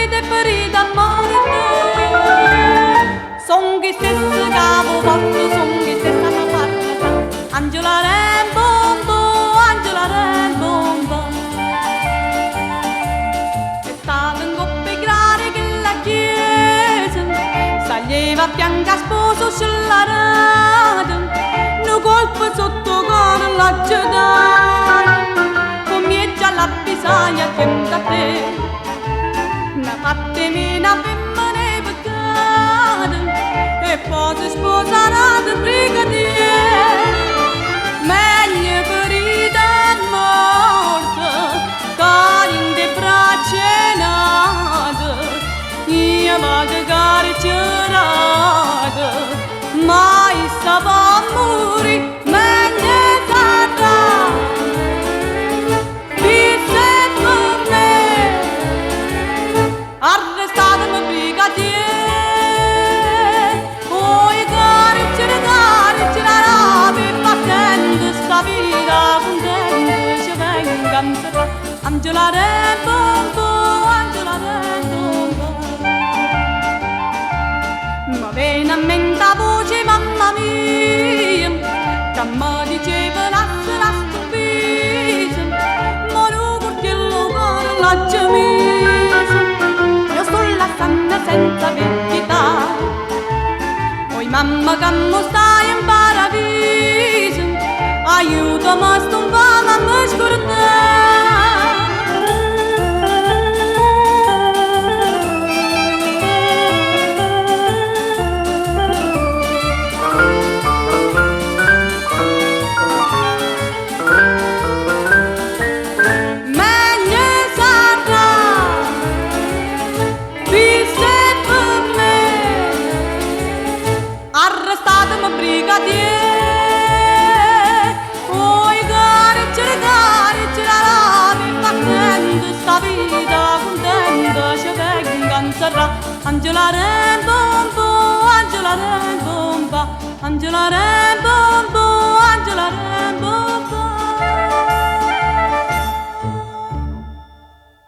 vita è ferita a morte. Song 'e stesse ca vo porta, song 'e stesse ca fa arrestà. Angela Rembombo, Angela Rembombo. E stava 'ncopp' 'e grare 'e chella chiesa, saglieva a fianco 'a sposa 'o scellarato, nu colpo sotto 'o core l'aggio dato, comm'io già l'avvisaie a tiempo a te. N'ha fatta 'e me na femmena 'e peccato, e po' se sposa n'ato brigadier. Meglio ferita a morte ca dint' 'e braccia 'e n'ato. Io vado carcerato, ma essa po' muri', meglio sarrà. Disse pe' me, arrestatemi brigadier. Oi carcere, carcerate, fa sente sta vita contenta, ci venga a 'nzerrà. Angela Rembombo, Angela Rembombo. Ma vene a mente 'a voce 'e mamma mia, che mi diceva lassala stu piso, ma nu curtiello 'o core l'aggio miso. Io sto lassanno senza pietà. Oi mamma che mo stai in paradiso, aiutami a sto 'nfame a me scordà. Meglio sarrà, disse per me, arrestatemi brigadier. Oi carcere, carcerate, fa sente sta vita contenta, ci venga a 'nzerrà. Angela Rembombo, Angela Rembomba, Angela Rembombo.